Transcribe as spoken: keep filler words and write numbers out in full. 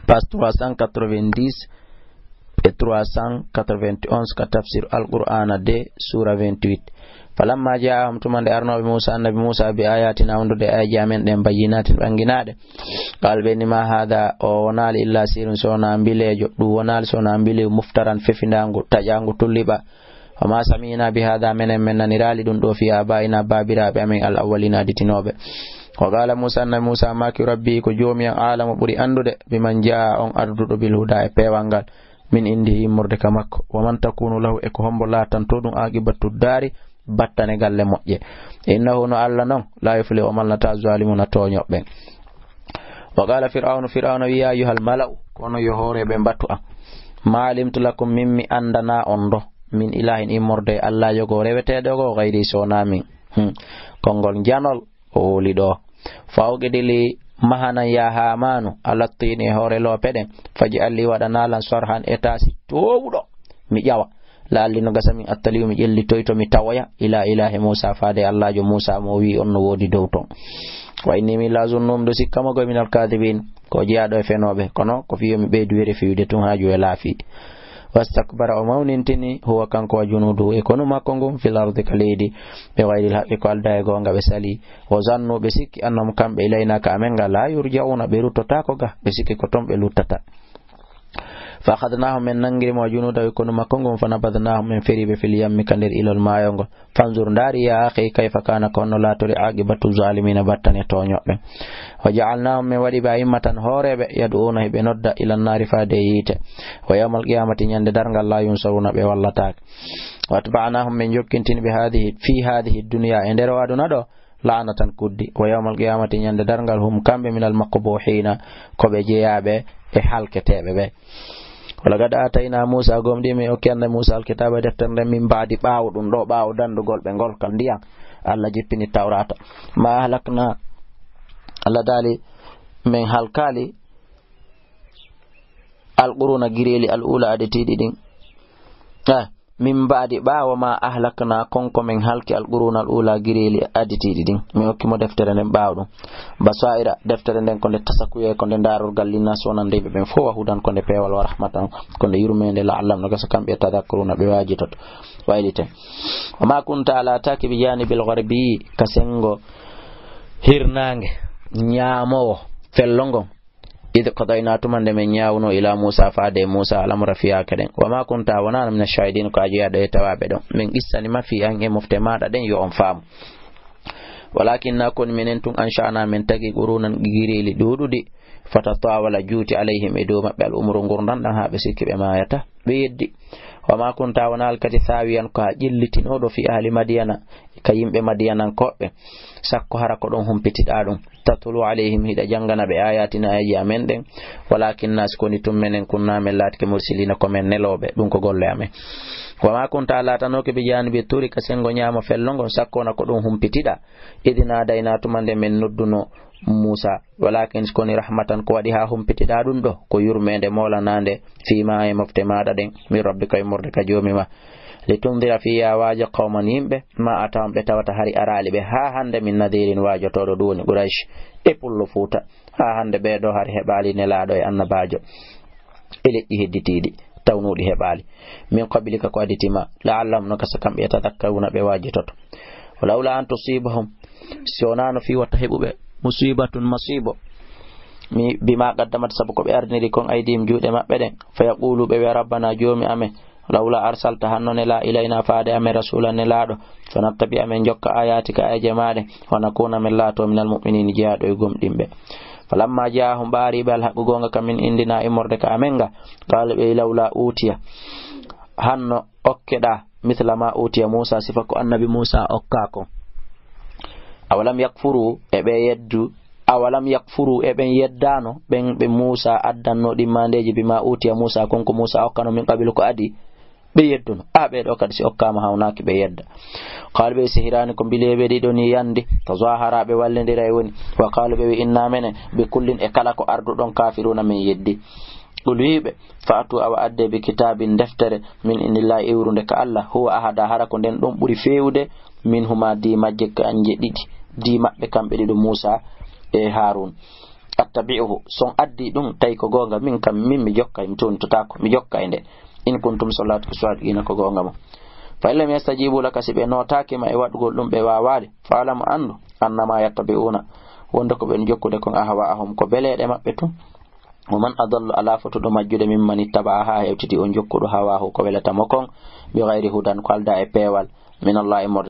Page trois cent quatre-vingt-dix e trois cent quatre-vingt-onze ka tafsir Alqur'aana deux, suura vingt-huit. Falamma jaa'ahum, tuma nde arnooɓe Muusa, annabi Muusa, bi ayatina, wondude e ayeeje amen ɗen, bayyinatin, ɓanginaaɗe. Qaal ɓe ni, ma haada, o wonaali illa sirun, so wonaa mbileejo, ɗum wonaali so wonaa mbilew, muftaran, fefindaangu, taƴaangu, tulliɓa. Wa ma sami'na bi haada, menen men naniraali ɗum ɗo, fi abaa'ina, baabiraaɓe amen, al awwaliina, aditinooɓe. Wa qaala Muusa, annabi Muusa maaki, rabbi, ko joomi am, aalamu, ɓuri anndude, biman jaa'a, on arduɗo, bil huda, e peewal ngal, min indihi, immorde ka makko, wa man takunu lahu, e ko hombo laatanto ɗum, aqibatu daari, battane galle moƴƴe. Innahu, no Allah non, la yuflihu, o malnata, zalimuna, tooñoɓe ɓen. Wa qala Fir'aunu, Fir'auna wi, ya ayyuhal mala'u, kono yo hooreɓe mbatu am. Ma alimtu lakum, min mi andana on do, min ilahin, immorde e Allah yogo reweteɗo go, gayri, so na min. Hmm. Konngol njanol o woli ɗo. Fa awqid li, mahanan ya Hamanu, ala tini, e hoore loope ɗen. Faj'al li, waɗanalan, sarhan, etaasi toowuɗo. Mi ƴawa. La'alli, no gasa min attali'u, mi ƴellitoyto, mi tawoya, ila ilahi Musa, faade Allajo Musa mo o wi on no woodi dow ton. Wa inni, min la azunnum, do sikkamo koye minal kadibin, ko jeyaaɗo e fenooɓe. Kono ko fiyo mi ɓeyduwere fiyude tun haaju e laafi. Wastakbara, o mawnintini, huwa, kanko, wa junuduhu, e konu makko ngun, fil ardi, ka leydi, bi ghayril haqqi, ko alda e goonga, ɓe sali. Wa zannu, ɓe sikki, annahum, kamɓe, ilayna, ka amen ga, la yurja'una, ɓe ruttotaako ga, ɓe sikki ko ton ɓe luttata. Fa akhadnahum, men nangiri mo, wa junudahu, e konu makko ngun, fa nabadnahum, men feri ɓe, fil yammi, ka nder ilol maayo ngol. Fanzur, ndaari, ya akhi, kayfa kana, ko honno laatori, aqibatu zalimina, battane tooñoɓe. Wa ja'alnahum, men waɗi ɓe, a'immatan, hooreɓe, yad'una, hiɓe nodda, ila nnaari, faade e yiite. Wa yawmal qiyamati, ñande darngal, la yunsaruna, ɓe wallataake. Wa atba'nahum, men jokkintini ɓe, hadhihi, fi hadhihi dunya, e nder o aduna ɗo, la'natan, kuddi. Wa yawmal qiyamati, ñande darngal, hum, kamɓe, minal maqbuhina, ko ɓe jeyaaɓe e halketeeɓe ɓe. Wa laqad atayna Musa, gomɗii men okki annabi Musa alkitaba, deftere nden, min ba'di, ɓaawo ɗum ɗo, ɓaawo dandugol ɓe ngol ka ndiyan. Allah jippini Tawrata. Ma ahlakna, Allah daali, men halkaali alquruna, gireeli, al ula, aditiiɗi ɗin. Eh, min ba'di, ɓaawo ma ahlakna, kon ko men halki, alquruna al ula, gireeli aditiiɗi ɗin. Mi hokki mo deftere nden ɓaawo ɗum. Basaira, deftere nden ko nde tasakuye, ko nde ndaarorgal, linnas, wonande yimɓe ɓen fof, wa hudan, ko nde peewal, wa rahmatan, ko nde yurmeende, la'allahum, no gasa kamɓe, yatadhakkaruna, ɓe waajitoto, waylite. Wa ma kunta, a laataaki, bi janibil gharbi, ka sengo hirnaange, ñaamowo fello ngon. Id qadayna, tuma nde men ñaawno, ila Musa, faade e Musa, al amra, fiyaake ɗen. Wa ma kunta, a wonaano, mina shahidin, ko a jeyaaɗo e tawaaɓe ɗon. Men qissani ma fii an e mofte maaɗa ɗen, yo on faamu. Walakinna, koni menen tun, ansha'na, men tagi, qurunan, gireeli ɗuuɗuɗi, fatatawala, juuti, alayhim, e dow maɓɓe, al umru, ngurndan ɗan, haa ɓe sikki ɓe maayata, ɓe yeddi. Wa ma kunta, a wonaali kadi, saawiyan, ko a ƴellitinooɗo, fi ahli Madiyana, ka yimɓe Madiyanankooɓe, sakko hara ko ɗon humpitiɗaa ɗum. Tatlu alayhim, hiɗa janngana ɓe, ayatina, ayeeje amen ɗen. Walakinna, si koni tun menen, kunna, men laatike, mursilina, ko men nelooɓe, ɗum ko golle amen. Wa ma kunta, a laatanooke, bi janibi turi, ka senngo ñaamo fello ngon, sakko wona ko ɗum humpitiɗaa. Idi nadayna, tuma nde men nodduno Muusa. Walakin, si koni, rahmatan, ko waɗi haa humpitiɗaa ɗum ɗo, ko yurmeende moolanaande, fii ma, e mofte maaɗa ɗen, min rabbika, immorde ka Joomi ma. Litundira, fii yo a waajo, qawman, yimɓe, ma atahum, ɓe tawata hari araali ɓe haa hannde, min nadirin, waajotooɗo, ɗum woni Quraysh e pullo Fuuta. Haa hannde ɓee ɗoo hari heɓaali nelaaɗo e annabaajo e leƴƴi hedditiiɗi tawnuuɗi heɓaali. Min qablika, ko aditima, la'allahum, no gasa kamɓe, yatadhakkaruna, ɓe waajitoto. Wa lawla an tusibahum, si wonaano fii wata heɓu ɓe, musibatun, masiibo, mi, bima qaddamat, sabu ko ɓe ardiniri kon, aydihim, juuɗe maɓɓe ɗen, fa yaqulu, ɓe wi'a, rabbana, Joomi amen, lawla arsalta, hanno nelaa, ilayna, faade amen, rasulan, nelaaɗo, fa nattabi'a, men jokka, ayatika, ayeeje maaɗe, wa nakuna, men laato, minal mu'minin, jeyaaɗo e gomɗinɓe. Falamma ja'ahum, ɓe ari ɓe, alhaqqu, goonga ka min indina, immorde ka amen ga, qala, ɓe, lawla utiya, hanno okkeɗa, mithla ma utiya Musa, sifa ko annabi Musa okka kon. Awalam yakfuru, e ɓe yeddu, awalam yakfuru, e ɓen yeddaano, ɓen ɓe Musa addanno ɗimmandeeji, bima utiya Musa, kon ko Musa okkano, min qabilu, ko adi, ɓe yedduno. A, ɓee ɗoo kadi si okkaama hawnaaki ɓe yedda. Qala, ɓe, sihirani, ko mbileeɓe ɗiɗo ni yandi, tazahara, ɓe wallindira e woni. Wa qalu, ɓe wi, inna, menen, bi kullin, e kala ko arduɗon, kafiruna, men yeddi. Qul, wiiɓe, fa'tu, awa adde, bi kitabin, deftere, min indillahi, iwrunde ka Allah, huwa ahada, hara ko nden ɗon ɓuri feewude, minhuma, di majje kanje ɗiɗi, di maɓɓe kamɓe ɗiɗo, Musa e Harun. attabi'uhu, so on addi ɗum, tawi ko goonga, min kam, min mi jokkay, mi tuntotaako, mi jokkay nde. In kuntum, so laati ko sadiqina, ko goonga mo. Fa in lam yastajibu laka, si ɓe nootaaki ma e waɗugol ɗum, ɓe waawaali, fa'lam, anndu, annama yattabi'una, wonde ko ɓen jokkude kon, ahwa'ahum, ko beleeɗe maɓɓe tun. Wa man adallu, alaa fotuɗo majjude, mimman ittaba'a, haa hewtiti on jokkuɗo, hawaahu, ko welata mo kon, bi gayri hudan, ko aldaa e peewal, min Allahi, mo